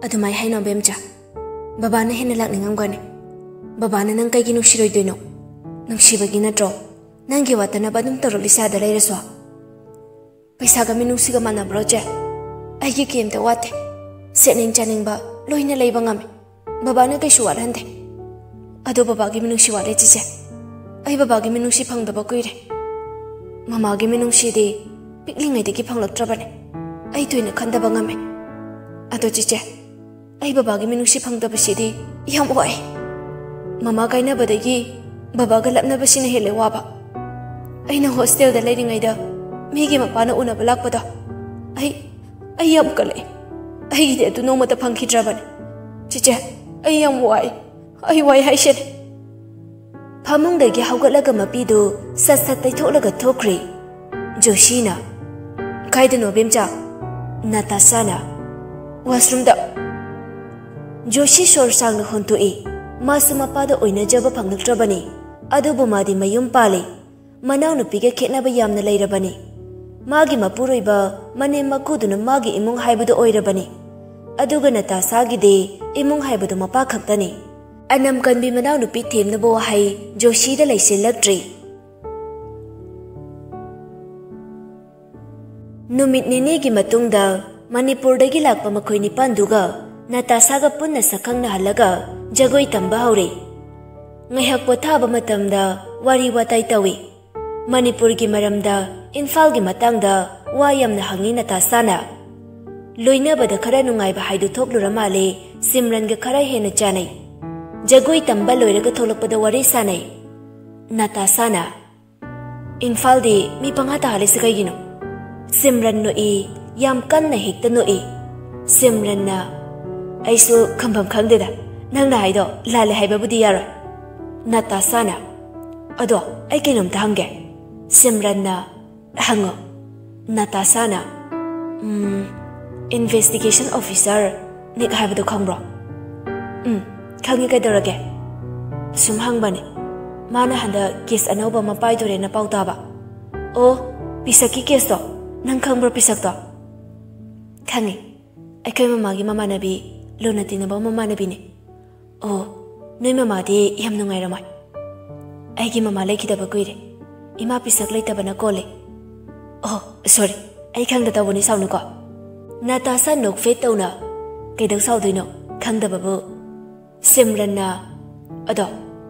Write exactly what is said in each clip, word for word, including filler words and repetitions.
ꯑꯗꯨꯃꯥꯏ ꯍꯥꯏꯅꯣ ꯕꯦꯝꯆꯥ꯫ ꯕꯕꯥꯅ ꯍꯦꯟꯅ ꯂꯥꯛꯅꯤꯡꯉꯝꯒꯅꯤ꯫ ꯕꯕꯥꯅ ꯅꯪ ꯀꯩꯒꯤ ꯅꯨꯡꯁꯤꯔꯣꯏꯗꯣꯏꯅꯣ? ꯅꯨꯡꯁꯤꯕꯒꯤ ꯅꯠꯇ꯭ꯔꯣ ꯅꯪꯒꯤ ꯋꯥꯇꯅꯕ ꯑꯗꯨꯝ ꯇꯧꯔꯛꯂꯤꯁꯦ ꯑꯥꯗ ꯂꯩꯔꯁꯨ? ꯄꯩꯁꯥꯒ ꯃꯤꯅꯨꯡꯁꯤꯒ ꯃꯥꯟꯅꯕ꯭ꯔꯣ, ꯆꯦ? ꯑꯩꯒꯤ ꯀꯩꯝꯇ ꯋꯥꯠꯇꯦ꯫ ꯁꯦꯠꯅꯤꯡ ꯆꯥꯅꯤꯡꯕ ꯂꯣꯏꯅ ꯂꯩꯕ ꯉꯝꯃꯤ꯫ ꯕꯕꯥꯅ ꯀꯩꯁꯨ ꯋꯥꯠꯍꯟꯗꯦ꯫ ꯑꯗꯣ ꯕꯕꯥꯒꯤ ꯃꯤꯅꯨꯡꯁꯤ ꯋꯥꯠꯂꯦ, ꯆꯦꯆꯦ꯫ ꯑꯩ ꯕꯕꯥꯒꯤ ꯃꯤꯅꯨꯡꯁꯤ ꯐꯪꯗꯕ ꯀꯨꯏꯔꯦ꯫ ꯃꯃꯥꯒꯤ ꯃꯤꯅꯨꯡꯁꯤꯗꯤ ꯄꯤꯛꯂꯤꯉꯩꯗꯒꯤ ꯐꯪꯂꯛꯇ꯭ꯔꯕꯅꯦ꯫ ꯑꯩ ꯊꯣꯏꯅ ꯈꯟꯗꯕ ꯉꯝꯃꯦ꯫ ꯑꯗꯣ ꯆꯦꯆꯦ, ꯑꯩ ꯕꯕꯥꯒꯤ ꯃꯤꯅꯨꯡꯁꯤ ꯐꯪꯗꯕꯁꯤꯗꯤ ꯌꯥꯝ ꯋꯥꯏ꯫ ꯃꯃꯥ ꯀꯥꯏꯅꯕꯗꯒꯤ ꯕꯕꯥꯒ ꯂꯥꯞꯅꯕꯁꯤꯅ ꯍꯦꯜꯂꯦ ꯋꯥꯕ꯫ ꯑꯩꯅ ꯍꯣꯁꯇꯦꯜꯗ ꯂꯩꯔꯤꯉꯩꯗ ꯃꯤꯒꯤ ꯃꯄꯥꯅ ꯎꯅꯕ ꯂꯥꯛꯄꯗꯣ, ꯑꯩ, ꯑꯩ ꯌꯥꯝ ꯀꯜꯂꯛꯑꯦ꯫ ꯑꯩꯒꯤꯗꯤ ꯑꯗꯨ ꯅꯣꯡꯃꯇ ꯐꯪꯈꯤꯗ꯭ꯔꯕꯅꯦ꯫ ꯆꯦꯆꯦ, ꯑꯩ ꯌꯥꯝ ꯋꯥꯏ꯫ ꯑꯩ ꯋꯥꯏ ꯍꯥꯏꯁꯤꯅꯤ꯫ ꯐꯃꯨꯡꯗꯒꯤ ꯍꯧꯒꯠꯂꯒ ꯃꯄꯤꯗꯨ ꯁꯠ ꯁꯠ ꯇꯩꯊꯣꯛꯂꯒ ꯊꯣꯛꯈ꯭ꯔꯦ꯫ ꯖꯣꯁꯤꯅ, "ꯀꯥꯏꯗꯅꯣ ꯕꯦꯝꯆꯥ?" ꯅꯥꯇꯥꯁꯥꯅ, "ꯋꯥꯁꯔꯨꯝꯗ꯫" ꯖꯣꯁꯤ ꯁꯣꯔ ꯁꯥꯡꯅ ꯍꯣꯟꯊꯣꯛꯏ꯫ ꯃꯥꯁꯨ ꯃꯄꯥꯗ ꯑꯣꯏꯅꯖꯕ ꯐꯪꯂꯛꯇ꯭ꯔꯕꯅꯤ꯫ ꯑꯗꯨꯕꯨ ꯃꯥꯗꯤ ꯃꯌꯨꯝ ꯄꯥꯜꯂꯤ꯫ ꯃꯅꯥꯎꯅꯨꯄꯤꯒ ꯈꯦꯠꯅꯕ ꯌꯥꯝꯅ ꯂꯩꯔꯕꯅꯤ꯫ ꯃꯥꯒꯤ ꯃꯄꯨꯔꯣꯏꯕ ꯃꯅꯦꯝ ꯃꯀꯨꯗꯨꯅ ꯃꯥꯒꯤ ꯏꯃꯨꯡ ꯍꯥꯏꯕꯗꯨ ꯑꯣꯏꯔꯕꯅꯤ꯫ ꯑꯗꯨꯒ ꯅꯥꯇꯥꯁꯥꯒꯤꯗꯤ ꯏꯃꯨꯡ ꯍꯥꯏꯕꯗꯨ ꯃꯄꯥ ꯈꯛꯇꯅꯤ꯫ ꯑꯅꯝ ꯀꯟꯕꯤ ꯃꯅꯥꯎꯅꯨꯄꯤ ꯊꯦꯝꯅꯕ ꯋꯥꯍꯩ ꯖꯣꯁꯤꯗ ꯂꯩꯁꯤꯜꯂꯛꯇ꯭ꯔꯤ꯫ ꯅꯨꯃꯤꯠ ꯅꯤꯅꯤꯒꯤ ꯃꯇꯨꯡꯗ ꯃꯅꯤꯄꯨꯔꯗꯒꯤ ꯂꯥꯛꯄ ꯃꯈꯣꯏ ꯅꯤꯄꯥꯟꯗꯨꯒ ꯅꯥꯇꯥꯁꯥꯒ ꯄꯨꯟꯅ ꯁꯛꯈꯪꯅꯍꯜꯂꯒ ꯖꯒꯣꯏ ꯇꯝꯕ ꯍꯧꯔꯦ꯫ ꯉꯥꯏꯍꯥꯛ ꯄꯣꯊꯥꯕ ꯃꯇꯝꯗ ꯋꯥꯔꯤ ꯋꯥꯇꯥꯏ ꯇꯧꯏ꯫ ꯃꯅꯤꯄꯨꯔꯒꯤ ꯃꯔꯝꯗ, ꯏꯝꯐꯥꯜꯒꯤ ꯃꯇꯥꯡꯗ ꯋꯥ ꯌꯥꯝꯅ ꯍꯪꯉꯤ ꯅꯥꯇꯥꯁꯥꯅ꯫ ꯂꯣꯏꯅꯕꯗ ꯈꯔ ꯅꯨꯡꯉꯥꯏꯕ ꯍꯥꯏꯗꯨ ꯊꯣꯛꯂꯨꯔ ꯃꯥꯜꯂꯦ꯫ ꯁꯤꯝꯔꯟꯒ ꯈꯔ ꯍꯦꯟꯅ ꯆꯥꯟꯅꯩ꯫ ꯖꯒꯣꯏ ꯇꯝꯕ ꯂꯣꯏꯔꯒ ꯊꯣꯛꯂꯛꯄꯗ ꯋꯥꯔꯤ ꯁꯥꯟꯅꯩ꯫ ꯅꯥꯇꯥꯁꯥꯅ, "ꯏꯝꯐꯥꯜꯗꯤ ꯃꯤ ꯄꯪꯍꯥ ꯇꯥꯍꯜꯂꯤꯁꯤ ꯀꯩꯒꯤꯅꯣ?" ꯁꯤꯝꯔꯟ ꯅꯣꯛꯏ, ꯌꯥꯝ ꯀꯟꯅ ꯍꯦꯛꯇ ꯅꯣꯛꯏ꯫ ꯁꯤꯝꯔꯟꯅ, "ꯑꯩꯁꯨ ꯈꯪꯐꯝ ꯈꯪꯗꯦꯗ, ꯅꯪꯅ ꯍꯥꯏꯗꯣ ꯂꯥꯜꯂꯦ ꯍꯥꯏꯕꯕꯨꯗꯤ ꯌꯥꯔꯣꯏ꯫" ꯅꯥꯇꯥꯁꯥꯅ, "ꯑꯗꯣ ꯑꯩ ꯀꯩꯅꯣꯝꯇ ꯍꯪꯒꯦ꯫" ꯁꯤꯝꯔꯟꯅ, "ꯍꯪꯉꯣ꯫" ꯅꯥꯇꯥꯁꯥꯅ, "ꯎꯝ, ꯏꯟꯚꯦꯁꯇꯤꯒꯦꯁꯟ ꯑꯣꯐꯤꯁꯔ ꯅꯤꯛ ꯍꯥꯏꯕꯗꯣ ꯈꯪꯕ꯭ꯔꯣ?" "ꯎꯝ, ꯈꯪꯉꯤ, ꯀꯩꯗꯧꯔꯒꯦ?" "ꯁꯨꯝ ꯍꯪꯕꯅꯦ, ꯃꯥꯅ ꯍꯟꯗꯛ ꯀꯦꯁ ꯑꯅꯧꯕ ꯑꯃ ꯄꯥꯏꯗꯣꯔꯦꯅ ꯄꯥꯎ ꯇꯥꯕ꯫" "ꯑꯣ, ꯄꯤꯁꯛꯀꯤ ꯀꯦꯁꯇꯣ? ꯅꯪ ꯈꯪꯕ꯭ꯔꯣ ꯄꯤꯁꯛꯇꯣ?" "ꯈꯪꯉꯤ, ꯑꯩꯈꯣꯏ ꯃꯃꯥꯒꯤ ꯃꯃꯥꯟꯅꯕꯤ ꯂꯨꯅ ꯇꯤꯟꯅꯕ ꯃꯃꯥꯟꯅꯕꯤꯅꯦ꯫ ꯑꯣ, ꯅꯣꯏ ꯃꯃꯥꯗꯤ ꯌꯥꯝ ꯅꯨꯡꯉꯥꯏꯔꯝꯃꯣꯏ꯫ ꯑꯩꯒꯤ ꯃꯃꯥ ꯂꯩꯈꯤꯗꯕ ꯀꯨꯏꯔꯦ꯫ ꯏꯃꯥ ꯄꯤꯁꯛ ꯂꯩꯇꯕꯅ ꯀꯣꯜꯂꯦ꯫ ꯑꯣ, ꯁꯣꯔꯤ, ꯑꯩ ꯈꯪꯗ ꯇꯧꯕꯅꯤ, ꯁꯥꯎꯅꯨꯀꯣ꯫ ꯅꯥꯇꯥꯁꯥ ꯅꯣꯛꯐꯦꯠ ꯇꯧꯅ, "ꯀꯩꯗꯧ ꯁꯥꯎꯗꯣꯏꯅꯣ? ꯈꯪꯗꯕꯕꯨ꯫" ꯁꯤꯝꯔꯟꯅ, "ꯑꯗꯣ,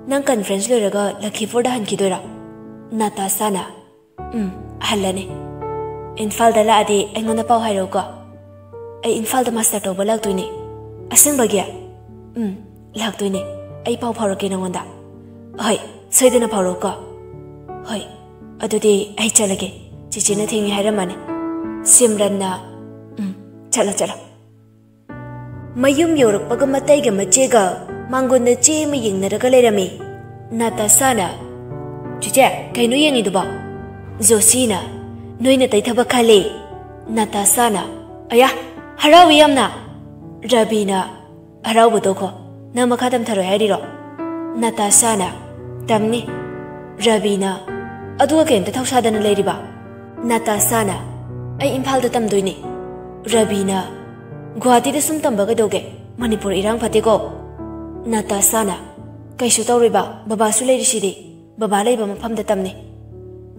ꯅꯪ ꯀꯟꯐ꯭ꯔꯦꯟꯁ ꯂꯣꯏꯔꯒ ꯂꯈꯤꯄꯨꯔꯗ ꯍꯟꯈꯤꯗꯣꯏꯔꯣ?" ꯅꯥꯇꯥꯁꯥꯅ, "ꯎꯝ, ꯍꯜꯂꯅꯤ꯫ ꯏꯝꯐꯥꯜꯗ ꯂꯥꯛꯑꯗꯤ ꯑꯩꯉꯣꯟꯗ ꯄꯥꯎ ꯍꯥꯏꯔꯛꯎꯀꯣ꯫ ꯑꯩ ꯏꯝꯐꯥꯜꯗ ꯃꯥꯁꯇꯔ ꯇꯧꯕ ꯂꯥꯛꯇꯣꯏꯅꯦ꯫ ꯑꯁꯦꯡꯕꯒꯤ?" "ꯎꯝ, ꯂꯥꯛꯇꯣꯏꯅꯦ꯫ ꯑꯩ ꯄꯥꯎ ꯐꯥꯎꯔꯛꯀꯦ ꯅꯉꯣꯟꯗ꯫" "ꯍꯣꯏ, ꯁꯣꯏꯗꯅ ꯐꯥꯎꯔꯛꯎꯀꯣ꯫" "ꯍꯣꯏ, ꯑꯗꯨꯗꯤ ꯑꯩ ꯆꯠꯂꯒꯦ꯫ ꯆꯤꯆꯦꯅ ꯊꯦꯡꯉꯦ ꯍꯥꯏꯔꯝꯃꯅꯤ꯫" ꯁꯤꯝꯔꯟꯅ, "ꯎꯝ, ꯆꯠꯂꯣ, ꯆꯠꯂꯣ꯫" ꯃꯌꯨꯝ ꯌꯧꯔꯛꯄꯒ ꯃꯇꯩꯒ ꯃꯆꯦꯒ ꯃꯥꯡꯒꯣꯟꯗ ꯆꯦ ꯑꯃ ꯌꯦꯡꯅꯔꯒ ꯂꯩꯔꯝꯃꯤ꯫ ꯅꯥꯇꯥꯁꯥꯅ, "ꯆꯤꯆꯦ, ꯀꯩꯅꯣ ꯌꯦꯡꯉꯤꯗꯨꯕꯣ?" ꯖꯣꯁꯤꯅ, "ꯅꯣꯏ ꯅꯇꯩ ꯊꯕꯛ ꯈꯜꯂꯦ꯫" ꯅꯥꯇꯥꯁꯥꯅ, "ꯑꯌꯥ, ꯍꯔꯥꯎꯏ ꯌꯥꯝꯅ꯫" ꯔꯕꯤꯅ, "ꯍꯔꯥꯎꯕ ꯇꯣꯛꯈꯣ, ꯅꯪ ꯃꯈꯥ ꯇꯝꯊꯔꯣꯏ ꯍꯥꯏꯔꯤꯔꯣ?" ꯅꯥꯇꯥꯁꯥꯅ, "ꯇꯝꯅꯤ꯫" ꯔꯕꯤꯅ, "ꯑꯗꯨꯒ ꯀꯩꯝꯇ ꯊꯧꯁꯥꯗꯅ ꯂꯩꯔꯤꯕ?" ꯅꯥꯇꯥꯁꯥꯅ, "ꯑꯩ ꯏꯝꯐꯥꯜꯗ ꯇꯝꯗꯣꯏꯅꯦ꯫" ꯔꯕꯤꯅ, "ꯒꯨꯋꯥꯍꯥꯇꯤꯗ ꯁꯨꯝ ꯇꯝꯕ ꯀꯩꯗꯧꯒꯦ? ꯃꯅꯤꯄꯨꯔ ꯏꯔꯥꯡ ꯐꯠꯇꯦꯀꯣ꯫" ꯅꯥꯇꯥꯁꯥꯅ, "ꯀꯩꯁꯨ ꯇꯧꯔꯣꯏꯕ, ꯕꯕꯥꯁꯨ ꯂꯩꯔꯤꯁꯤꯗꯤ꯫ ꯕꯕꯥ ꯂꯩꯕ ꯃꯐꯝꯗ ꯇꯝꯅꯤ꯫"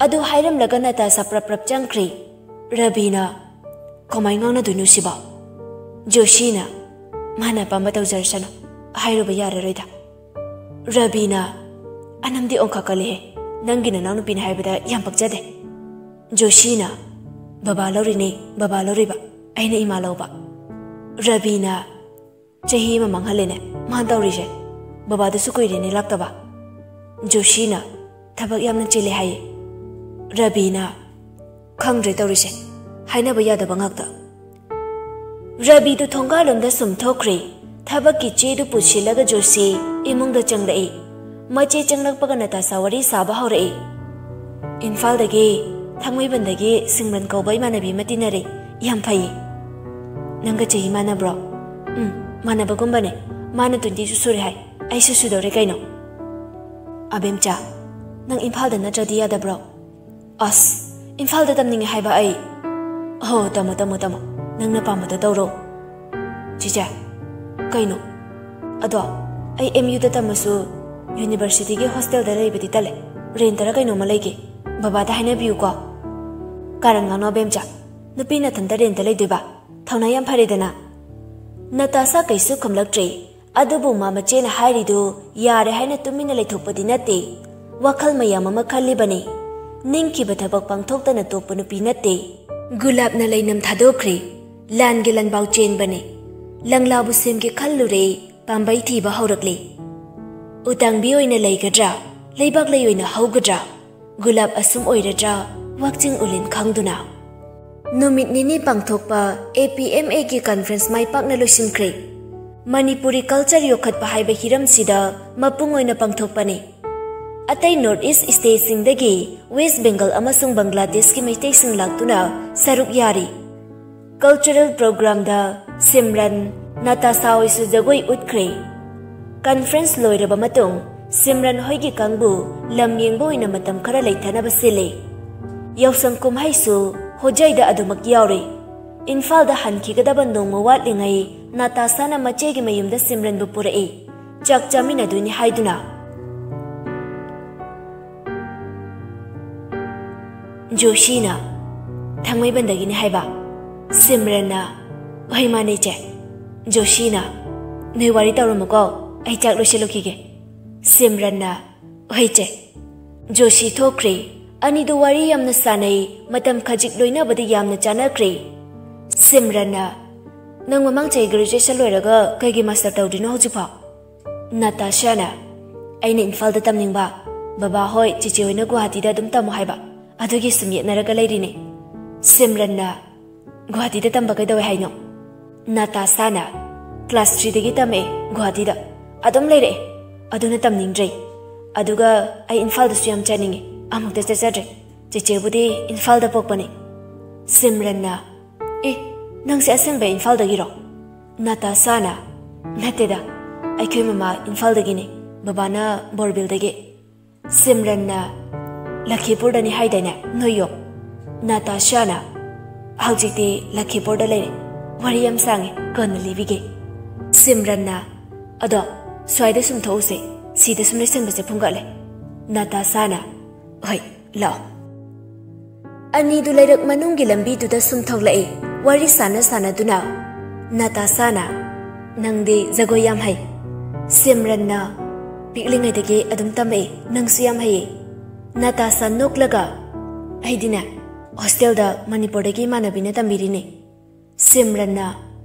ꯑꯗꯨ ꯍꯥꯏꯔꯝꯂꯒ ꯅꯥꯇꯥꯁꯥ ꯄ꯭ꯔꯞ ꯄ꯭ꯔꯞ ꯆꯪꯈ꯭ꯔꯦ꯫ ꯔꯕꯤꯅ, "ꯀꯃꯥꯏ ꯉꯥꯡꯅꯗꯣꯏꯅꯣ ꯁꯤꯕꯣ?" ꯖꯣꯁꯤꯅ, "ꯃꯥꯅ ꯑꯄꯥꯝꯕ ꯇꯧꯖꯔꯁꯅꯨ, ꯍꯥꯏꯔꯨꯕ ꯌꯥꯔꯔꯣꯏꯗ꯫" ꯔꯕꯤꯅ, "ꯑꯅꯝꯗꯤ ꯑꯣꯟꯈꯠꯀꯜꯂꯤꯍꯦ, ꯅꯪꯒꯤ ꯅꯅꯥꯎꯅꯨꯄꯤꯅ ꯍꯥꯏꯕꯗ ꯌꯥꯝ ꯄꯛꯆꯗꯦ꯫" ꯖꯣꯁꯤꯅ, "ꯕꯕꯥ ꯂꯧꯔꯤꯅꯦ, ꯕꯕꯥ ꯂꯧꯔꯤꯕ, ꯑꯩꯅ ꯏꯃꯥ ꯂꯧꯕ꯫" ꯔꯕꯤꯅ, "ꯆꯍꯤ ꯑꯃ ꯃꯥꯡꯍꯜꯂꯦꯅꯦ ꯃꯥꯅ ꯇꯧꯔꯤꯁꯦ꯫ ꯕꯕꯥꯗꯨꯁꯨ ꯀꯨꯏꯔꯦꯅꯦ ꯂꯥꯛꯇꯕ꯫" ꯖꯣꯁꯤꯅ, "ꯊꯕꯛ ꯌꯥꯝꯅ ꯆꯤꯜꯂꯦ ꯍꯥꯏꯌꯦ꯫" ꯔꯕꯤꯅ, "ꯈꯪꯗ꯭ꯔꯦ ꯇꯧꯔꯤꯁꯦ, ꯍꯥꯏꯅꯕ ꯌꯥꯗꯕ ꯉꯥꯛꯇ꯫" ꯔꯕꯤꯗꯨ ꯊꯣꯡꯒꯥꯜꯂꯣꯝꯗ ꯁꯨꯝ ꯊꯣꯛꯈ꯭ꯔꯦ꯫ ꯊꯕꯛꯀꯤ ꯆꯦꯗꯨ ꯄꯨꯁꯤꯜꯂꯒ ꯖꯣꯁꯤ ꯏꯃꯨꯡꯗ ꯆꯪꯂꯛꯏ꯫ ꯃꯆꯦ ꯆꯪꯂꯛꯄꯒ ꯅꯥꯇꯥꯁꯥ ꯋꯥꯔꯤ ꯁꯥꯕ ꯍꯧꯔꯛꯏ꯫ "ꯏꯝꯐꯥꯜꯗꯒꯤ, ꯊꯥꯡꯃꯩꯕꯟꯗꯒꯤ ꯁꯤꯝꯔꯟ ꯀꯧꯕ ꯏꯃꯥꯟꯅꯕꯤ ꯑꯃ ꯇꯤꯟꯅꯔꯦ꯫ ꯌꯥꯝ ꯐꯩꯌꯦ꯫" "ꯅꯪꯒ ꯆꯍꯤ ꯃꯥꯟꯅꯕ꯭ꯔꯣ?" "ꯎꯝ, ꯃꯥꯟꯅꯕꯒꯨꯝꯕꯅꯦ꯫ ꯃꯥꯅ ꯇ꯭ꯋꯦꯟꯇꯤꯁꯨ ꯁꯨꯔꯦ ꯍꯥꯏ, ꯑꯩꯁꯨ ꯁꯨꯗꯧꯔꯦ ꯀꯩꯅꯣ꯫" "ꯑꯕꯦꯝꯆꯥ, ꯅꯪ ꯏꯝꯐꯥꯜꯗ ꯅꯠꯇ꯭ꯔꯗꯤ ꯌꯥꯗꯕ꯭ꯔꯣ?" "ꯑꯁ, ꯏꯝꯐꯥꯜꯗ ꯇꯝꯅꯤꯡꯉꯦ ꯍꯥꯏꯕ ꯑꯩ꯫" "ꯍꯣ, ꯇꯝꯃꯣ, ꯇꯝꯃꯣ, ꯇꯝꯃꯣ꯫ ꯅꯪꯅ ꯄꯥꯝꯕꯗꯣ ꯇꯧꯔꯣ꯫" "ꯆꯤꯆꯦ, ꯀꯩꯅꯣ? ꯑꯗꯣ, ꯑꯩ ꯑꯦꯝ ꯌꯨꯗ ꯇꯝꯃꯁꯨ ꯌꯨꯅꯤꯚꯔꯁꯤꯇꯤꯒꯤ ꯍꯣꯁꯇꯦꯜꯗ ꯂꯩꯕꯗꯤ ꯇꯜꯂꯦ꯫ ꯔꯦꯟꯇꯔ ꯀꯩꯅꯣꯝꯃ ꯂꯩꯒꯦ꯫ ꯕꯕꯥꯗ ꯍꯥꯏꯅꯕꯤꯌꯨꯀꯣ꯫ ꯀꯥꯔꯟ ꯉꯥꯡꯅꯣ, ꯕꯦꯝꯆꯥ꯫ ꯅꯨꯄꯤ ꯅꯊꯟꯇ ꯔꯦꯟꯇ ꯂꯩꯗꯣꯏꯕ? ꯊꯧꯅꯥ ꯌꯥꯝ ꯐꯔꯦꯗꯅ꯫ ꯅꯇꯥꯁꯥ ꯀꯩꯁꯨ ꯈꯨꯝꯂꯛꯇ꯭ꯔꯦ꯫ ꯑꯗꯨꯕꯨ ꯃꯥ ꯃꯆꯦꯅ ꯍꯥꯏꯔꯤꯗꯨ ꯌꯥꯔꯦ ꯍꯥꯏꯅ ꯇꯨꯃꯤꯟꯅ ꯂꯩꯊꯣꯛꯄꯗꯤ ꯅꯠꯇꯦ꯫ ꯋꯥꯈꯜ ꯃꯌꯥꯝ ꯑꯃ ꯈꯜꯂꯤꯕꯅꯤ꯫ ꯅꯤꯡꯈꯤꯕ ꯊꯕꯛ ꯄꯥꯡꯊꯣꯛꯇꯅ ꯇꯣꯛꯄ ꯅꯨꯄꯤ ꯅꯠꯇꯦ꯫ ꯒꯨꯂꯥꯞꯅ ꯂꯩꯅꯝ ꯊꯥꯗꯣꯛꯈ꯭ꯔꯦ꯫ ꯂꯥꯟꯒꯤ ꯂꯥꯟꯕꯥꯎ ꯆꯦꯟꯕꯅꯤ꯫ ꯂꯪꯂꯥꯕꯨ ꯁꯦꯝꯒꯦ ꯈꯜꯂꯨꯔꯦ, ꯄꯥꯝꯕꯩ ꯊꯤꯕ ꯍꯧꯔꯛꯂꯦ꯫ ꯎꯇꯥꯡꯕꯤ ꯑꯣꯏꯅ ꯂꯩꯒꯗ꯭ꯔꯥ? ꯂꯩꯕꯥꯛ ꯂꯩ ꯑꯣꯏꯅ ꯍꯧꯒꯗ꯭ꯔꯥ? ꯒꯨꯂꯥꯞ ꯑꯁꯨꯝ ꯑꯣꯏꯔꯗ꯭ꯔꯥ? ꯋꯥꯛꯆꯤꯡ ꯎꯂꯦꯟ ꯈꯪꯗꯨꯅ꯫ ꯅꯨꯃꯤꯠ ꯅꯤꯅꯤ ꯄꯥꯡꯊꯣꯛꯄ ꯑꯦ ꯄꯤ ꯑꯦꯝ ꯑꯦꯒꯤ ꯀꯟꯐꯔꯦꯟꯁ ꯃꯥꯏ ꯄꯥꯛꯅ ꯂꯣꯏꯁꯤꯟꯈ꯭ꯔꯦ꯫ ꯃꯅꯤꯄꯨꯔꯤ ꯀꯜꯆꯔ ꯌꯣꯛꯈꯠꯄ ꯍꯥꯏꯕ ꯍꯤꯔꯝꯁꯤꯗ ꯃꯄꯨꯡ ꯑꯣꯏꯅ ꯄꯥꯡꯊꯣꯛꯄꯅꯤ꯫ ꯑꯇꯩ ꯅꯣꯔꯠ ꯏꯁ ꯁ꯭ꯇꯦꯠꯁꯤꯡꯗꯒꯤ ꯋꯦꯁ ꯕꯦꯡꯒꯜ ꯑꯃꯁꯨꯡ ꯕꯪꯒ꯭ꯂꯥꯗꯦꯁꯀꯤ ꯃꯩꯇꯩꯁꯤꯡ ꯂꯥꯛꯇꯨꯅ ꯁꯔꯨꯛ ꯌꯥꯔꯤ꯫ ꯀꯜꯆꯔꯦꯜ ꯄ꯭ꯔꯣꯒ꯭ꯔꯥꯝꯗ ꯁꯤꯝꯔꯟ, ꯅꯇꯥꯁꯥ ꯍꯣꯏꯁꯨ ꯖꯒꯣꯏ ꯎꯠꯈ꯭ꯔꯦ꯫ ꯀꯟꯐꯔꯦꯟꯁ ꯂꯣꯏꯔꯕ ꯃꯇꯨꯡ ꯁꯤꯝꯔꯟ ꯍꯣꯏꯒꯤ ꯀꯥꯡꯕꯨ ꯂꯝ ꯌꯦꯡꯕ ꯑꯣꯏꯅ ꯃꯇꯝ ꯈꯔ ꯂꯩꯊꯅꯕ ꯁꯤꯜꯂꯤ꯫ ꯌꯥꯎꯁꯪ ꯀꯨꯝꯍꯩꯁꯨ ꯍꯣꯖꯥꯏꯗ ꯑꯗꯨꯃꯛ ꯌꯥꯎꯔꯦ꯫ ꯏꯝꯐꯥꯜꯗ ꯍꯟꯈꯤꯒꯗꯕ ꯅꯣꯡꯃ ꯋꯥꯠꯂꯤꯉꯩ ꯅꯇꯥꯁꯥꯅ ꯃꯆꯦꯒꯤ ꯃꯌꯨꯝꯗ ꯁꯤꯝꯔꯟꯕꯨ ꯄꯨꯔꯛꯏ꯫ ꯆꯥꯛ ꯆꯥꯃꯤꯟꯅꯗꯣꯏꯅꯤ ꯍꯥꯏꯗꯨꯅ꯫ ꯖꯣꯁꯤꯅ, "ꯊꯥꯡꯃꯩꯕꯟꯗꯒꯤꯅꯤ ꯍꯥꯏꯕ?" ꯁꯤꯝꯔꯟꯅ, "ꯍꯣꯏ, ꯃꯥꯅꯦ, ꯏꯆꯦ꯫" ꯖꯣꯁꯤꯅ, "ꯅꯣꯏ ꯋꯥꯔꯤ ꯇꯧꯔꯝꯃꯨꯀꯣ, ꯑꯩ ꯆꯥꯛ ꯂꯣꯏꯁꯤꯜꯂꯨꯈꯤꯒꯦ꯫" ꯁꯤꯝꯔꯟꯅ, "ꯍꯣꯏ, ꯏꯆꯦ꯫" ꯖꯣꯁꯤ ꯊꯣꯛꯈ꯭ꯔꯦ꯫ ꯑꯅꯤꯗꯨ ꯋꯥꯔꯤ ꯌꯥꯝꯅ ꯁꯥꯟꯅꯩ, ꯃꯇꯝ ꯈꯖꯤꯛ ꯂꯣꯏꯅꯕꯗ ꯌꯥꯝꯅ ꯆꯥꯟꯅꯈ꯭ꯔꯦ꯫ ꯁꯤꯝꯔꯟꯅ, "ꯅꯪ ꯃꯃꯥꯡ ꯆꯍꯤ ꯒ꯭ꯔꯦꯖꯨꯑꯦꯁꯟ ꯂꯣꯏꯔꯒ ꯀꯩꯒꯤ ꯃꯥꯁꯇꯔ ꯇꯧꯗ꯭ꯔꯤꯅꯣ ꯍꯧꯖꯤꯛꯐꯥꯎ?" ꯅꯇꯥꯁꯥꯅ, "ꯑꯩꯅ ꯏꯝꯐꯥꯜꯗ ꯇꯝꯅꯤꯡꯕ, ꯕꯕꯥ ꯍꯣꯏ, ꯆꯤꯆꯦ ꯍꯣꯏꯅ ꯒꯨꯋꯥꯍꯥꯇꯤꯗ ꯑꯗꯨꯝ ꯇꯝꯃꯣ ꯍꯥꯏꯕ, ꯑꯗꯨꯒꯤ ꯁꯨꯝ ꯌꯦꯠꯅꯔꯒ ꯂꯩꯔꯤꯅꯦ꯫" ꯁꯤꯝꯔꯟꯅ, "ꯒꯨꯋꯥꯍꯥꯇꯤꯗ ꯇꯝꯕ ꯀꯩꯗꯧꯋꯦ ꯍꯥꯏꯅꯣ?" ꯅꯇꯥꯁꯥꯅ, "ꯀ꯭ꯂꯥꯁ ꯊ꯭ꯔꯤꯗꯒꯤ ꯇꯝꯃꯛꯑꯦ ꯒꯨꯋꯥꯍꯥꯇꯤꯗ, ꯑꯗꯨꯝ ꯂꯩꯔꯛꯑꯦ, ꯑꯗꯨꯅ ꯇꯝꯅꯤꯡꯗ꯭ꯔꯦ꯫ ꯑꯗꯨꯒ ꯑꯩ ꯏꯝꯐꯥꯜꯗꯁꯨ ꯌꯥꯝ ꯆꯠꯅꯤꯡꯉꯦ, ꯑꯃꯨꯛꯇ ꯆꯠꯆꯗ꯭ꯔꯦ꯫ ꯆꯦꯆꯦꯕꯨꯗꯤ ꯏꯝꯐꯥꯜꯗ ꯄꯣꯛꯄꯅꯦ꯫" ꯁꯤꯝꯔꯟꯅ, "ꯑꯦ, ꯅꯪꯁꯦ ꯑꯁꯦꯡꯕ ꯏꯝꯐꯥꯜꯗꯒꯤꯔꯣ?" ꯅꯇꯥꯁꯥꯅ, "ꯅꯠꯇꯦꯗ, ꯑꯩꯈꯣꯏ ꯃꯃꯥ ꯏꯝꯐꯥꯜꯗꯒꯤꯅꯤ, ꯕꯕꯥꯅ ꯕꯣꯔꯕꯤꯜꯗꯒꯤ꯫" ꯁꯤꯝꯔꯟꯅ, "ꯂꯈꯤꯄꯨꯔꯗꯅꯤ ꯍꯥꯏꯗꯥꯏꯅꯦ ꯅꯣꯏ ꯌꯨꯝ?" ꯅꯇꯥꯁꯥꯅ, "ꯍꯧꯖꯤꯛꯇꯤ ꯂꯈꯤꯄꯨꯔꯗ ꯂꯩꯔꯦ꯫ ꯋꯥꯔꯤ ꯌꯥꯝ ꯁꯥꯡꯉꯦ, ꯀꯣꯟꯅ ꯂꯤꯕꯤꯒꯦ꯫" ꯁꯤꯝꯔꯟꯅ, "ꯑꯗꯣ, ꯁ꯭ꯋꯥꯏꯗ ꯁꯨꯝ ꯊꯣꯛꯎꯁꯦ, ꯁꯤꯗ ꯁꯨꯝ ꯂꯩꯁꯟꯕꯁꯦ ꯐꯨꯡꯒꯠꯂꯦ"꯫ ꯅꯇꯥꯁꯥꯅ, "ꯍꯣꯏ, ꯂꯥꯛꯑꯣ"꯫ ꯑꯅꯤꯗꯨ ꯂꯩꯔꯛ ꯃꯅꯨꯡꯒꯤ ꯂꯝꯕꯤꯗꯨꯗ ꯁꯨꯝ ꯊꯣꯛꯂꯛꯏ, ꯋꯥꯔꯤ ꯁꯥꯟꯅ ꯁꯥꯟꯅꯗꯨꯅ꯫ ꯅꯇꯥꯁꯥꯅ, "ꯅꯪꯗꯤ ꯖꯒꯣꯏ ꯌꯥꯝ ꯍꯩ"꯫ ꯁꯤꯝꯔꯟꯅ, "ꯄꯤꯛꯂꯤꯉꯩꯗꯒꯤ ꯑꯗꯨꯝ ꯇꯝꯃꯛꯏ, ꯅꯪꯁꯨ ꯌꯥꯝ ꯍꯩꯌꯦ"꯫ ꯅꯇꯥꯁꯥ ꯅꯣꯛꯂꯒ, "ꯑꯩꯗꯤꯅꯦ, ꯍꯣꯁꯇꯦꯜꯗ ꯃꯅꯤꯄꯨꯔꯗꯒꯤ ꯏꯃꯥꯟꯅꯕꯤꯅ ꯇꯝꯕꯤꯔꯤꯅꯦ"꯫ ꯁꯤꯝꯔꯟꯅ,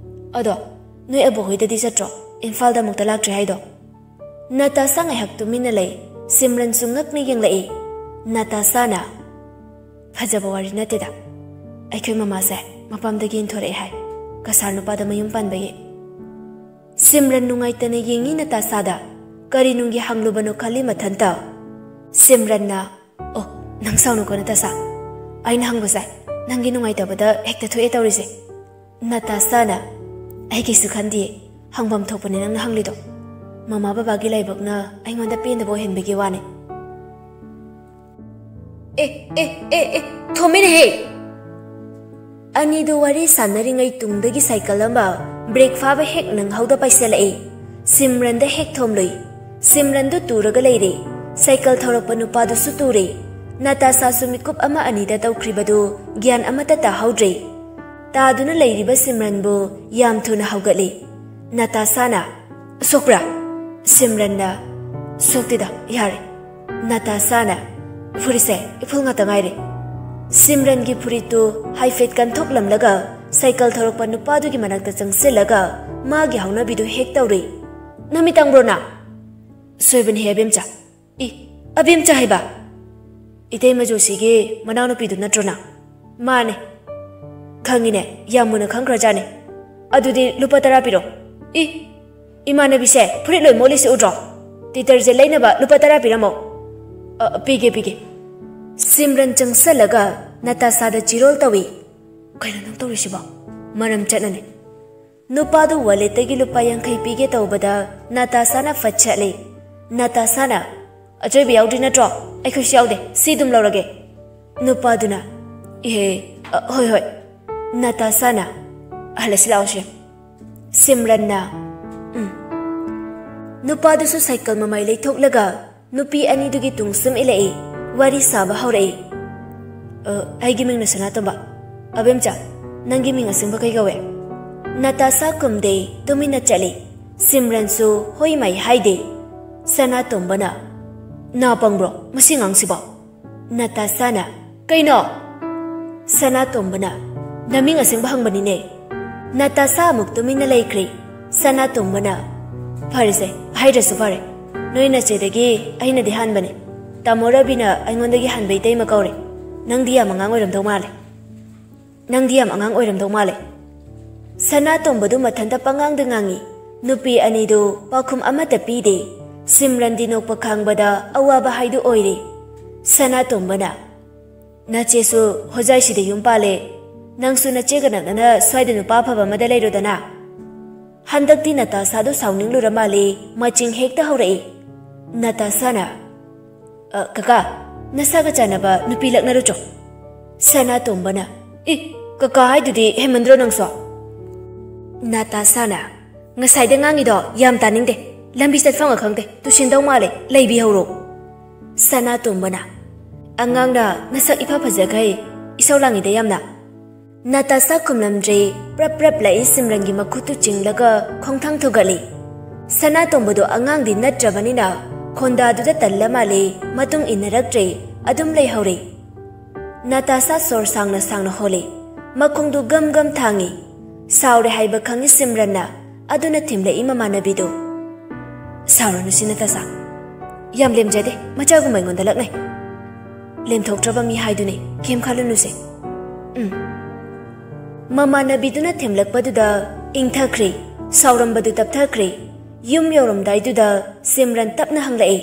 "ꯑꯗꯣ, ꯅꯣꯏ ꯑꯕꯣꯛꯍꯣꯏꯗꯗꯤ ꯆꯠꯇ꯭ꯔꯣ, ꯏꯝꯐꯥꯜꯗ ꯑꯃꯨꯛꯇ ꯂꯥꯛꯇ꯭ꯔꯤ ꯍꯥꯏꯗꯣ?" ꯅꯇꯥꯁꯥ ꯉꯥꯏꯍꯥꯛ ꯇꯨꯃꯤꯟꯅ ꯂꯩ꯫ ꯁꯤꯝꯔꯟꯁꯨ ꯉꯛꯅ ꯌꯦꯡꯂꯛꯏ꯫ ꯅꯇꯥꯁꯥꯅ, "ꯐꯖꯕ ꯋꯥꯔꯤ ꯅꯠꯇꯦꯗ, ꯑꯩꯈꯣꯏ ꯃꯃꯥꯁꯦ ꯃꯄꯥꯝꯗꯒꯤ ꯏꯟꯊꯣꯔꯛꯑꯦ ꯍꯥꯏ, ꯀꯁꯥꯔ ꯅꯨꯄꯥꯗ ꯃꯌꯨꯝ ꯄꯥꯟꯕꯒꯤ"꯫ ꯁꯤꯝꯔꯟ ꯅꯨꯡꯉꯥꯏꯇꯅ ꯌꯦꯡꯉꯤ ꯅꯇꯥꯁꯥꯗ꯫ ꯀꯔꯤ ꯅꯨꯡꯒꯤ ꯍꯪꯂꯨꯕꯅꯣ ꯈꯜꯂꯤ ꯃꯊꯟꯇ꯫ ꯁꯤꯝꯔꯟꯅ, "ꯑꯣ, ꯅꯪ ꯁꯥꯎꯅꯨꯀꯣ ꯅꯇꯥꯁꯥ, ꯑꯩꯅ ꯍꯪꯕꯁꯦ ꯅꯪꯒꯤ ꯅꯨꯡꯉꯥꯏꯇꯕꯗ ꯍꯦꯛꯇ ꯊꯣꯛꯑꯦ ꯇꯧꯔꯤꯁꯦ"꯫ ꯅꯇꯥꯁꯥꯅ, "ꯑꯩ ꯀꯩꯁꯨ ꯈꯟꯗꯤꯌꯦ, ꯍꯪꯐꯝ ꯊꯣꯛꯄꯅꯦ ꯅꯪꯅ ꯍꯪꯂꯤꯗꯣ꯫ ꯃꯃꯥ ꯕꯕꯥꯒꯤ ꯂꯥꯏꯕꯛꯅ ꯑꯩꯉꯣꯟꯗ ꯄꯦꯟꯗꯕ ꯑꯣꯏꯍꯟꯕꯒꯤ ꯋꯥꯅꯦ"꯫ ꯑꯦ, ꯑꯦ, ꯑꯦ, ꯑꯦ, ꯊꯣꯝꯃꯤꯅꯦꯍꯦ! ꯑꯅꯤꯗꯨ ꯋꯥꯔꯤ ꯁꯥꯟꯅꯔꯤꯉꯩ ꯇꯨꯡꯗꯒꯤ ꯁꯥꯏꯀꯜ ꯑꯃ ꯕ꯭ꯔꯦꯛ ꯐꯥꯕ ꯍꯦꯛ ꯅꯪꯍꯧꯗ ꯄꯥꯏꯁꯤꯜꯂꯛꯏ꯫ ꯁꯤꯝꯔꯟꯗ ꯍꯦꯛ ꯊꯣꯝꯂꯨꯏ꯫ ꯁꯤꯝꯔꯟꯗꯨ ꯇꯨꯔꯒ ꯂꯩꯔꯦ꯫ ꯁꯥꯏꯀꯜ ꯊꯧꯔꯛꯄ ꯅꯨꯄꯥꯗꯨꯁꯨ ꯇꯨꯔꯦ꯫ ꯅꯇꯥꯁꯥꯁꯨ ꯃꯤꯀꯨꯞ ꯑꯃ ꯑꯅꯤꯗ ꯇꯧꯈ꯭ꯔꯤꯕꯗꯨ ꯒ꯭ꯌꯥꯟ ꯑꯃꯠꯇ ꯇꯥꯍꯧꯗ꯭ꯔꯦ꯫ ꯇꯥꯗꯨꯅ ꯂꯩꯔꯤꯕ ꯁꯤꯝꯔꯟꯕꯨ ꯌꯥꯝ ꯊꯨꯅ ꯍꯧꯒꯠꯂꯤ꯫ ꯅꯇꯥꯁꯥꯅ, "ꯁꯣꯛꯄ꯭ꯔꯥ?" ꯁꯤꯝꯔꯟꯅ, "ꯁꯣꯛꯇꯦꯗ, ꯌꯥꯔꯦ"꯫ ꯅꯇꯥꯁꯥꯅ, "ꯐꯨꯔꯤꯠꯁꯦ ꯏꯐꯨꯜ ꯉꯥꯛꯇ ꯉꯥꯏꯔꯦ"꯫ ꯁꯤꯝꯔꯟꯒꯤ ꯐꯨꯔꯤꯠꯇꯨ ꯍꯥꯏꯐꯦꯠ ꯀꯟꯊꯣꯛꯂꯝꯂꯒ ꯁꯥꯏꯀꯜ ꯊꯧꯔꯛꯄ ꯅꯨꯄꯥꯗꯨꯒꯤ ꯃꯅꯥꯛꯇ ꯆꯪꯁꯤꯜꯂꯒ ꯃꯥꯒꯤ ꯍꯧꯅꯕꯤꯗꯨ ꯍꯦꯛ ꯇꯧꯔꯤ꯫ "ꯅꯃꯤꯠ ꯇꯥꯡꯕ꯭ꯔꯣ ꯅꯪ?" "ꯁꯣꯏꯕꯅꯤ ꯍꯦ ꯑꯕꯦꯝꯆꯥ"꯫ "ꯏ, ꯑꯕꯦꯝꯆꯥ ꯍꯥꯏꯕ? ꯏꯇꯩꯃ ꯖꯣꯁꯤꯒꯤ ꯃꯅꯥꯎꯅꯨꯄꯤꯗꯨ ꯅꯠꯇ꯭ꯔꯣ ꯅꯪ?" "ꯃꯥꯅꯦ"꯫ "ꯈꯪꯉꯤꯅꯦ, ꯌꯥꯝ ꯃꯨꯟꯅ ꯈꯪꯈ꯭ꯔꯖꯥꯠꯅꯦ꯫ ꯑꯗꯨꯗꯤ ꯂꯨꯄꯥ ꯇꯔꯥ ꯄꯤꯔꯣ"꯫ "ꯏ, ꯏꯃꯥꯟꯅꯕꯤꯁꯦ ꯐꯨꯔꯤꯠ ꯂꯣꯏ ꯃꯣꯠꯂꯤꯁꯦ ꯎꯗ꯭ꯔꯣ? ꯗꯤꯇꯔꯖꯦꯟ ꯂꯩꯅꯕ ꯂꯨꯄꯥ ꯇꯔꯥ ꯄꯤꯔꯝꯃꯣ"꯫ "ꯑ, ꯄꯤꯒꯦ, ꯄꯤꯒꯦ"꯫ ꯁꯤꯝꯔꯟ ꯆꯪꯁꯜꯂꯒ ꯅꯇꯥꯁꯥꯗ ꯆꯤꯔꯣꯜ ꯇꯧꯏ꯫ "ꯀꯩꯅꯣ ꯅꯪ ꯇꯧꯔꯤꯁꯤꯕꯣ? ꯃꯔꯝ ꯆꯠꯅꯅꯦ"꯫ ꯅꯨꯄꯥꯗꯨ ꯋꯥꯂꯦꯠꯇꯒꯤ ꯂꯨꯄꯥ ꯌꯥꯡꯈꯩ ꯄꯤꯒꯦ ꯇꯧꯕꯗ ꯅꯇꯥꯁꯥꯅ ꯐꯠ ꯆꯠꯂꯤ꯫ ꯅꯇꯥꯁꯥꯅ, "ꯑꯆꯣꯏꯕ ꯌꯥꯎꯗ꯭ꯔꯤ ꯅꯠꯇ꯭ꯔꯣ? ꯑꯩꯈꯣꯏꯁꯨ ꯌꯥꯎꯗꯦ, ꯁꯤ ꯑꯗꯨꯝ ꯂꯧꯔꯒꯦ"꯫ ꯅꯨꯄꯥꯗꯨꯅ, "ꯏꯍꯦ, ꯑ, ꯍꯣꯏ, ꯍꯣꯏ"꯫ ꯅꯇꯥꯁꯥꯅ, "ꯍꯜꯂꯁꯤ ꯂꯥꯛꯑꯣꯁꯦ"꯫ ꯁꯤꯝꯔꯟꯅ, ꯅꯨꯄꯥꯗꯨꯁꯨ ꯁꯥꯏꯀꯜ ꯃꯃꯥꯏ ꯂꯩꯊꯣꯛꯂꯒ ꯅꯨꯄꯤ ꯑꯅꯤꯗꯨꯒꯤ ꯇꯨꯡꯁꯨꯝ ꯏꯜꯂꯛꯏ꯫ ꯋꯥꯔꯤ ꯁꯥꯕ ꯍꯧꯔꯛꯏ꯫ "ꯑ, ꯑꯩꯒꯤ ꯃꯤꯡꯅ ꯁꯅꯥꯇꯣꯝꯕ꯫ ꯑꯕꯦꯝꯆꯥ, ꯅꯪꯒꯤ ꯃꯤꯡ ꯑꯁꯦꯡꯕ ꯀꯩ ꯀꯧꯋꯦ?" ꯅꯇꯥꯁꯥ ꯈꯨꯝꯗꯦ, ꯇꯨꯃꯤꯟꯅ ꯆꯠꯂꯤ꯫ ꯁꯤꯝꯔꯟꯁꯨ ꯍꯣꯏ ꯃꯥꯏ ꯍꯥꯏꯗꯦ꯫ ꯁꯅꯥꯇꯣꯝꯕꯅ, "ꯅꯥ ꯄꯪꯕ꯭ꯔꯣ ꯃꯁꯤ ꯑꯉꯥꯡꯁꯤꯕꯣ?" ꯅꯇꯥꯁꯥꯅ, "ꯀꯩꯅꯣ?" ꯁꯅꯥꯇꯣꯝꯕꯅ, "ꯅꯃꯤꯡ ꯑꯁꯦꯡꯕ ꯍꯪꯕꯅꯤꯅꯦ꯫" ꯅꯇꯥꯁꯥ ꯑꯃꯨꯛ ꯇꯨꯃꯤꯟꯅ ꯂꯩꯈ꯭ꯔꯦ꯫ ꯁꯅꯥꯇꯣꯝꯕꯅ, "ꯐꯔꯦꯁꯦ, ꯍꯥꯏꯗ꯭ꯔꯁꯨ ꯐꯔꯦ꯫ ꯅꯣꯏ ꯅꯆꯦꯗꯒꯤ ꯑꯩꯅꯗꯤ ꯍꯥꯟꯕꯅꯦ꯫ ꯇꯥꯃꯣ ꯔꯕꯤꯅ ꯑꯩꯉꯣꯟꯗꯒꯤ ꯍꯥꯟꯕ ꯏꯇꯩꯃ ꯀꯧꯔꯦ꯫ ꯅꯪꯗꯤ ꯌꯥꯝ ꯑꯉꯥꯡ ꯑꯣꯏꯔꯝꯗꯧ ꯃꯥꯜꯂꯦ꯫ ꯅꯪꯗꯤ ꯌꯥꯝ ꯑꯉꯥꯡ ꯑꯣꯏꯔꯝꯗꯧ ꯃꯥꯜꯂꯦ꯫" ꯁꯅꯥꯇꯣꯝꯕꯗꯨ ꯃꯊꯟꯇ ꯄꯉꯥꯡꯗ ꯉꯥꯡꯉꯤ꯫ ꯅꯨꯄꯤ ꯑꯅꯤꯗꯨ ꯄꯥꯎꯈꯨꯝ ꯑꯃꯠꯇ ꯄꯤꯗꯦ꯫ ꯁꯤꯝꯔꯟꯗꯤ ꯅꯣꯛꯄ ꯈꯥꯡꯕꯗ ꯑꯋꯥꯕ ꯍꯥꯏꯗꯨ ꯑꯣꯏꯔꯦ꯫ ꯁꯅꯥꯇꯣꯝꯕꯅ, "ꯅꯆꯦꯁꯨ ꯍꯣꯖꯥꯏꯁꯤꯗ ꯌꯨꯝ ꯄꯥꯜꯂꯦ꯫ ꯅꯪꯁꯨ ꯅꯆꯦꯒ ꯅꯛꯅꯅ ꯁ꯭ꯋꯥꯏꯗ ꯅꯨꯄꯥ ꯑꯐꯕ ꯑꯃꯗ ꯂꯩꯔꯣꯗꯅ꯫" ꯍꯟꯗꯛꯇꯤ ꯅꯇꯥꯁꯥꯗꯨ ꯁꯥꯎꯅꯤꯡꯂꯨꯔ ꯃꯥꯜꯂꯦ, ꯃꯆꯤꯡ ꯍꯦꯛꯇ ꯍꯧꯔꯛꯏ꯫ ꯅꯇꯥꯁꯥꯅ, "ꯑ, ꯀꯀꯥ, ꯅꯁꯥꯒ ꯆꯥꯟꯅꯕ ꯅꯨꯄꯤ ꯂꯛꯅꯔꯨꯆꯣ꯫" ꯁꯅꯥꯇꯣꯝꯕꯅ, "ꯏ, ꯀꯀꯥ ꯍꯥꯏꯗꯨꯗꯤ ꯍꯦꯟꯃꯟꯗ꯭ꯔꯣ ꯅꯪꯁꯨ?" ꯅꯇꯥꯁꯥꯅ, "ꯉꯁꯥꯏꯗ ꯉꯥꯡꯉꯤꯗꯣ ꯌꯥꯝ ꯇꯥꯅꯤꯡꯗꯦ꯫ ꯂꯝꯕꯤ ꯆꯠꯐꯝꯒ ꯈꯪꯗꯦ꯫ ꯇꯨꯁꯤꯟꯗꯧ ꯃꯥꯜꯂꯦ꯫ ꯂꯩꯕꯤꯍꯧꯔꯣ꯫" ꯁꯅꯥꯇꯣꯝꯕꯅ, "ꯑꯉꯥꯡꯅ ꯅꯁꯛ ꯏꯐ ꯐꯖꯈꯩ ꯏꯁꯧ ꯂꯥꯡꯉꯤꯗ ꯌꯥꯝꯅ꯫" ꯅꯇꯥꯁꯥ ꯈꯨꯝꯂꯝꯗ꯭ꯔꯦ꯫ ꯄ꯭ꯔꯞ ꯄ꯭ꯔꯞ ꯂꯥꯛꯏ ꯁꯤꯝꯔꯟꯒꯤ ꯃꯈꯨꯠꯇꯨ ꯆꯤꯡꯂꯒ ꯈꯣꯡꯊꯥꯡ ꯊꯨꯒꯠꯂꯤ꯫ ꯁꯅꯥꯇꯣꯝꯕꯗꯣ ꯑꯉꯥꯡꯗꯤ ꯅꯠꯇ꯭ꯔꯕꯅꯤꯅ ꯈꯣꯟꯗꯥꯗꯨꯗ ꯇꯜꯂ ꯃꯥꯜꯂꯦ, ꯃꯇꯨꯡ ꯏꯟꯅꯔꯛꯇ꯭ꯔꯦ, ꯑꯗꯨꯝ ꯂꯩꯍꯧꯔꯦ꯫ ꯅꯇꯥꯁꯥ ꯁꯣꯔ ꯁꯥꯡꯅ ꯁꯥꯡꯅ ꯍꯣꯜꯂꯤ꯫ ꯃꯈꯣꯡꯗꯨ ꯒꯝ ꯒꯝ ꯊꯥꯡꯉꯤ꯫ ꯁꯥꯎꯔꯦ ꯍꯥꯏꯕ ꯈꯪꯉꯤ ꯁꯤꯝꯔꯟꯅ, ꯑꯗꯨꯅ ꯊꯤꯝꯂꯛꯏ ꯃꯃꯥꯟꯅꯕꯤꯗꯨ꯫ "ꯁꯥꯎꯔꯅꯨ ꯁꯤ ꯅꯇꯥꯁꯥ꯫ ꯌꯥꯝ ꯂꯦꯝꯖꯗꯦ, ꯃꯆꯥꯒꯨꯝꯕ ꯑꯩꯉꯣꯟꯗ ꯂꯛꯅꯩ꯫" "ꯂꯦꯝꯊꯣꯛꯇ꯭ꯔꯕ ꯃꯤ ꯍꯥꯏꯗꯨꯅꯤ, ꯀꯩꯝ ꯈꯜꯂꯨꯅꯨꯁꯦ꯫" ꯎꯝ꯫ ꯃꯃꯥꯟꯅꯕꯤꯗꯨꯅ ꯊꯦꯝꯂꯛꯄꯗꯨꯗ ꯏꯪꯊꯈ꯭ꯔꯦ, ꯁꯥꯎꯔꯝꯕꯗꯨ ꯇꯞꯊꯈ꯭ꯔꯦ꯫ ꯌꯨꯝ ꯌꯧꯔꯝꯗꯥꯏꯗꯨꯗ ꯁꯤꯝꯔꯟ ꯇꯞꯅ ꯍꯪꯂꯛꯏ,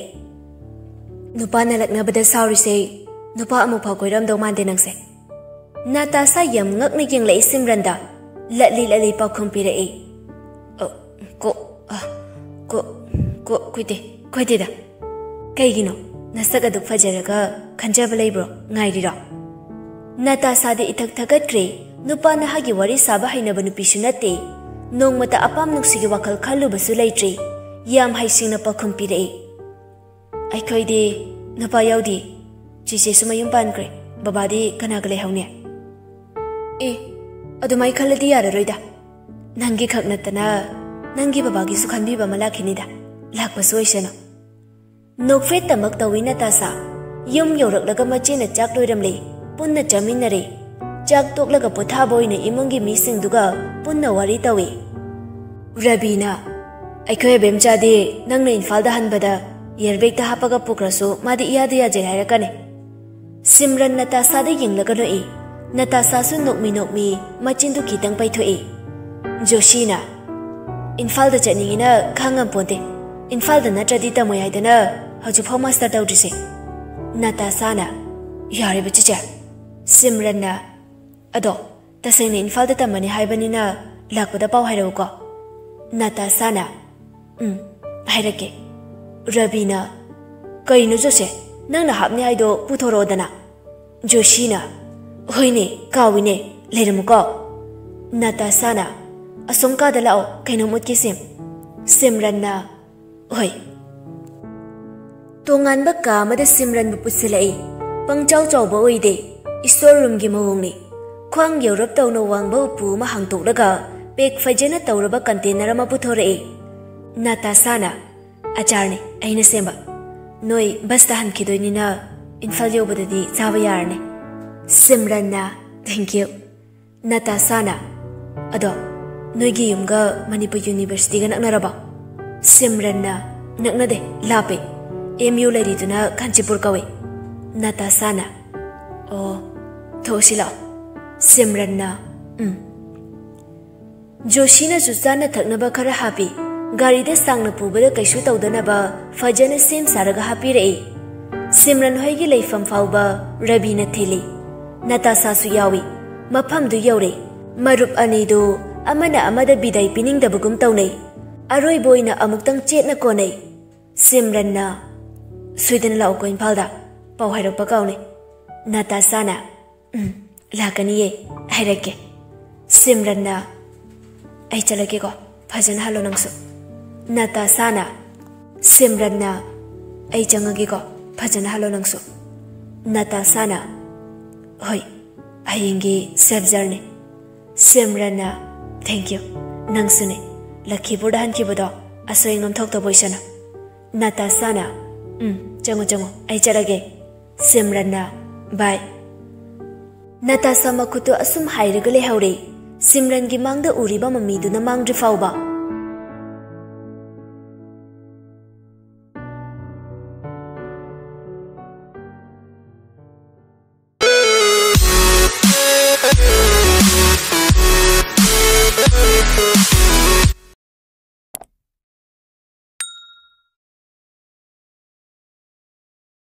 "ꯅꯨꯄꯥꯅ ꯂꯛꯅꯕꯗ ꯁꯥꯎꯔꯤꯁꯦ, ꯅꯨꯄꯥ ꯑꯃꯨꯛꯐꯥꯎ ꯀꯣꯏꯔꯝꯗꯧ ꯃꯥꯟꯗꯦ ꯅꯪꯁꯦ꯫" ꯅꯇꯥꯁꯥ ꯌꯥꯝ ꯉꯛꯅ ꯌꯦꯡꯂꯛꯏ ꯁꯤꯝꯔꯟꯗ꯫ ꯂꯠꯂꯤ ꯂꯠꯂꯤ ꯄꯥꯎꯈꯨꯝ ꯄꯤꯔꯛꯏ, "ꯑ, ꯀꯣ, ꯑ, ꯀꯣ, ꯀꯣ, ꯀꯣꯏꯗꯦ, ꯀꯣꯏꯗꯦꯗ꯫" "ꯀꯩꯒꯤꯅꯣ? ꯅꯁꯛ ꯑꯗꯨꯛ ꯐꯖꯔꯒ ꯈꯟꯖꯕ ꯂꯩꯕ꯭ꯔꯣ? ꯉꯥꯏꯔꯤꯔꯣ?" ꯅꯇꯥꯁꯥꯗꯤ ꯏꯊꯛ ꯊꯛꯀꯠꯈ꯭ꯔꯦ꯫ ꯅꯨꯄꯥ ꯅꯍꯥꯒꯤ ꯋꯥꯔꯤ ꯁꯥꯕ ꯍꯩꯅꯕ ꯅꯨꯄꯤꯁꯨ ꯅꯠꯇꯦ꯫ ꯅꯣꯡꯃꯇ ꯑꯄꯥꯝ ꯅꯨꯡꯁꯤꯒꯤ ꯋꯥꯈꯜ ꯈꯜꯂꯨꯕꯁꯨ ꯂꯩꯇ꯭ꯔꯤ꯫ ꯌꯥꯝ ꯍꯩꯁꯤꯡꯅ ꯄꯥꯎꯈꯨꯝ ꯄꯤꯔꯛꯏ꯫ "ꯑꯩꯈꯣꯏꯗꯤ ꯅꯨꯄꯥ ꯌꯥꯎꯗꯦ꯫ ꯆꯦꯆꯦꯁꯨ ꯃꯌꯨꯝ ꯄꯥꯟꯈ꯭ꯔꯦ꯫ ꯕꯕꯥꯗꯤ ꯀꯅꯥꯒ ꯂꯩꯍꯧꯅꯤ?" "ꯑꯦ, ꯑꯗꯨꯃꯥꯏ ꯈꯜꯂꯗꯤ ꯌꯥꯔꯔꯣꯏꯗ꯫ ꯅꯪꯒꯤ ꯈꯛ ꯅꯠꯇꯅ ꯅꯪꯒꯤ ꯕꯕꯥꯒꯤꯁꯨ ꯈꯟꯕꯤꯕ ꯑꯃ ꯂꯥꯛꯈꯤꯅꯤꯗ꯫ ꯂꯥꯛꯄꯁꯨ ꯑꯣꯏꯁꯅꯨ꯫" ꯅꯣꯛꯐꯦꯠꯇꯃꯛ ꯇꯧꯏ ꯅꯇꯥꯁꯥ꯫ ꯌꯨꯝ ꯌꯧꯔꯛꯂꯒ ꯃꯆꯦꯅ ꯆꯥꯛ ꯂꯣꯏꯔꯝꯂꯦ꯫ ꯄꯨꯟꯅ ꯆꯥꯃꯤꯟꯅꯔꯦ꯫ ꯆꯥꯛ ꯇꯣꯛꯂꯒ ꯄꯣꯊꯥꯕ ꯑꯣꯏꯅ ꯏꯃꯨꯡꯒꯤ ꯃꯤꯁꯤꯡꯗꯨꯒ ꯄꯨꯟꯅ ꯋꯥꯔꯤ ꯇꯧꯏ꯫ ꯔꯕꯤꯅ, "ꯑꯩꯈꯣꯏ ꯑꯕꯦꯝꯆꯥꯗꯤ ꯅꯪꯅ ꯏꯝꯐꯥꯜꯗ ꯍꯟꯕꯗ ꯏꯌꯔꯕꯦꯒꯇ ꯍꯥꯞꯄꯒ ꯄꯨꯈ꯭ꯔꯁꯨ ꯃꯥꯗꯤ ꯏꯌꯥꯗ ꯌꯥꯖꯩ ꯍꯥꯏꯔꯛꯀꯅꯤ꯫" ꯁꯤꯝꯔꯟ ꯅꯇꯥꯁꯥꯗ ꯌꯦꯡꯂꯒ ꯅꯣꯛꯏ꯫ ꯅꯇꯥꯁꯥꯁꯨ ꯅꯣꯛꯃꯤ ꯅꯣꯛꯃꯤ ꯃꯆꯤꯟꯗꯨ ꯈꯤꯇꯪ ꯄꯩꯊꯣꯛꯏ꯫ ꯖꯣꯁꯤꯅ, "ꯏꯝꯐꯥꯜꯗ ꯆꯠꯅꯤꯡꯉꯤꯅ ꯈꯥꯡꯉꯝꯄꯣꯟꯇꯦ꯫ ꯏꯝꯐꯥꯜꯗ ꯅꯠꯇ꯭ꯔꯗꯤ ꯇꯝꯃꯣꯏ ꯍꯥꯏꯗꯅ ꯍꯧꯖꯤꯛꯐꯥꯎ ꯃꯥꯁꯇꯔ ꯇꯧꯗ꯭ꯔꯤꯁꯦ꯫" ꯅꯇꯥꯁꯥꯅ, "ꯌꯥꯔꯦꯕ ꯆꯤꯆꯦ꯫" ꯁꯤꯝꯔꯟꯅ, "ꯑꯗꯣ ꯇꯁꯦꯡꯅ ꯏꯝꯐꯥꯜꯗ ꯇꯝꯃꯅꯤ ꯍꯥꯏꯕꯅꯤꯅ ꯂꯥꯛꯄꯗ ꯄꯥꯎ ꯍꯥꯏꯔꯛꯎꯀꯣ꯫" ꯅꯇꯥꯁꯥꯅ, "ꯎꯝ, ꯍꯥꯏꯔꯛꯀꯦ꯫" ꯔꯕꯤꯅ, "ꯀꯩꯅꯣ ꯖꯣꯁꯦ, ꯅꯪꯅ ꯍꯥꯞꯅꯤ ꯍꯥꯏꯗꯣ ꯄꯨꯊꯣꯔꯛꯑꯣꯗꯅ꯫" ꯖꯣꯁꯤꯅ, "ꯍꯣꯏꯅꯦ, ꯀꯥꯎꯏꯅꯦ, ꯂꯩꯔꯝꯃꯨꯀꯣ꯫" ꯅꯇꯥꯁꯥꯅ, "ꯑꯁꯣꯝ ꯀꯥꯗ ꯂꯥꯛꯑꯣ, ꯀꯩꯅꯣꯝ ꯎꯠꯀꯦꯁꯦ꯫" ꯁꯤꯝꯔꯟꯅ, "ꯍꯣꯏ꯫" ꯇꯣꯉꯥꯟꯕ ꯀꯥ ꯑꯃꯗ ꯁꯤꯝꯔꯟꯕꯨ ꯄꯨꯁꯤꯜꯂꯛꯏ꯫ ꯄꯪꯆꯥꯎ ꯆꯥꯎꯕ ꯑꯣꯏꯗꯦ, ꯏꯁꯇꯣꯔ ꯔꯨꯝꯒꯤ ꯃꯑꯣꯡꯅꯤ꯫ ꯈ꯭ꯋꯥꯡ ꯌꯧꯔꯞ ꯇꯧꯅ ꯋꯥꯡꯕ ꯎꯄꯨ ꯑꯃ ꯍꯥꯡꯇꯣꯛꯂꯒ ꯄꯦꯛ ꯐꯖꯅ ꯇꯧꯔꯕ ꯀꯟꯇꯦꯅꯔ ꯑꯃ ꯄꯨꯊꯣꯔꯛꯏ꯫ ꯅꯇꯥꯁꯥꯅ, "ꯑꯆꯥꯔꯅꯤ, ꯑꯩꯅ ꯁꯦꯝꯕ꯫ ꯅꯣꯏ ꯕꯁꯇ ꯍꯟꯈꯤꯗꯣꯏꯅꯤꯅ ꯏꯝꯐꯥꯜ ꯌꯧꯕꯗꯗꯤ ꯆꯥꯕ ꯌꯥꯔꯅꯤ꯫" ꯁꯤꯝꯔꯟꯅ, "Thank you꯫" ꯅꯇꯥꯁꯥꯅ, "ꯑꯗꯣ ꯅꯣꯏꯒꯤ ꯌꯨꯝꯒ ꯃꯅꯤꯄꯨꯔ ꯌꯨꯅꯤꯚꯔꯁꯤꯇꯤꯒ ꯅꯛꯅꯔꯕꯣ?" ꯁꯤꯝꯔꯟꯅ, "ꯅꯛꯅꯗꯦ, ꯂꯥꯞꯄꯦ꯫ ꯑꯦꯝ ꯌꯨ ꯂꯩꯔꯤꯗꯨꯅ ꯀꯥꯟꯆꯤꯄꯨꯔ ꯀꯧꯏ꯫" ꯅꯇꯥꯁꯥꯅ, "ꯑꯣ, ꯊꯣꯛꯎꯁꯤ ꯂꯥꯛꯑꯣ꯫" ꯁꯤꯝꯔꯟꯅ, "ꯎꯝ꯫" ꯖꯣꯁꯤꯅꯁꯨ ꯆꯥꯅ ꯊꯛꯅꯕ ꯈꯔ ꯍꯥꯞꯄꯤ꯫ ꯒꯥꯔꯤꯗ ꯁꯥꯡꯅ ꯄꯨꯕꯗ ꯀꯩꯁꯨ ꯇꯧꯗꯅꯕ ꯐꯖꯅ ꯁꯦꯝ ꯁꯥꯔꯒ ꯍꯥꯞꯄꯤꯔꯛꯏ꯫ ꯁꯤꯝꯔꯟ ꯍꯣꯏꯒꯤ ꯂꯩꯐꯝ ꯐꯥꯎꯕ ꯔꯕꯤꯅ ꯊꯤꯜꯂꯤ꯫ ꯅꯇꯥꯁꯥꯁꯨ ꯌꯥꯎꯏ꯫ ꯃꯐꯝꯗꯨ ꯌꯧꯔꯦ꯫ ꯃꯔꯨꯞ ꯑꯅꯤꯗꯨ ꯑꯃꯅ ꯑꯃꯗ ꯕꯤꯗꯥꯏ ꯄꯤꯅꯤꯡꯗꯕꯒꯨꯝ ꯇꯧꯅꯩ꯫ ꯑꯔꯣꯏꯕ ꯑꯣꯏꯅ ꯑꯃꯨꯛꯇꯪ ꯆꯦꯠꯅ ꯀꯣꯟꯅꯩ꯫ ꯁꯤꯝꯔꯟꯅ, "ꯁꯣꯏꯗꯅ ꯂꯥꯛꯎꯀꯣ ꯏꯝꯐꯥꯜꯗ, ꯄꯥꯎ ꯍꯥꯏꯔꯛꯄ ꯀꯥꯎꯅꯤ꯫" ꯅꯇꯥꯁꯥꯅ, "ꯎꯝ, ꯂꯥꯛꯀꯅꯤꯌꯦ, ꯍꯥꯏꯔꯛꯀꯦ꯫" ꯁꯤꯝꯔꯟꯅ, "ꯑꯩ ꯆꯠꯂꯒꯦꯀꯣ, ꯐꯖꯅ ꯍꯜꯂꯣ ꯅꯪꯁꯨ꯫" ꯅꯇꯥꯁꯥꯅ, "ꯁꯤꯝꯔꯟꯅ, ꯑꯩ ꯆꯪꯉꯒꯦꯀꯣ, ꯐꯖꯅ ꯍꯜꯂꯣ ꯅꯪꯁꯨ꯫" ꯅꯇꯥꯁꯥꯅ, "ꯍꯣꯏ, ꯍꯌꯦꯡꯒꯤ safe journey꯫" ꯁꯤꯝꯔꯟꯅ, "Thank you, ꯅꯪꯁꯨꯅꯦ, ꯂꯈꯤꯄꯨꯔꯗ ꯍꯟꯈꯤꯕꯗꯣ ꯑꯁꯣꯏ ꯑꯉꯥꯝ ꯊꯣꯛꯇꯕ ꯑꯣꯏꯁꯅꯨ꯫" ꯅꯇꯥꯁꯥꯅ, "ꯎꯝ, ꯆꯪꯉꯣ ꯆꯪꯉꯣ, ꯑꯩ ꯆꯠꯂꯒꯦ꯫" ꯁꯤꯝꯔꯟꯅ, "Bye꯫" ꯅꯇꯥꯁꯥ ꯃꯈꯨꯠꯇꯨ ꯑꯁꯨꯝ ꯍꯥꯏꯔꯒ ꯂꯩꯍꯧꯔꯦ꯫ ꯁꯤꯝꯔꯟꯒꯤ ꯃꯥꯡꯗ ꯎꯔꯤꯕ ꯃꯃꯤꯗꯨꯅ ꯃꯥꯡꯗ꯭ꯔꯤ ꯐꯥꯎꯕ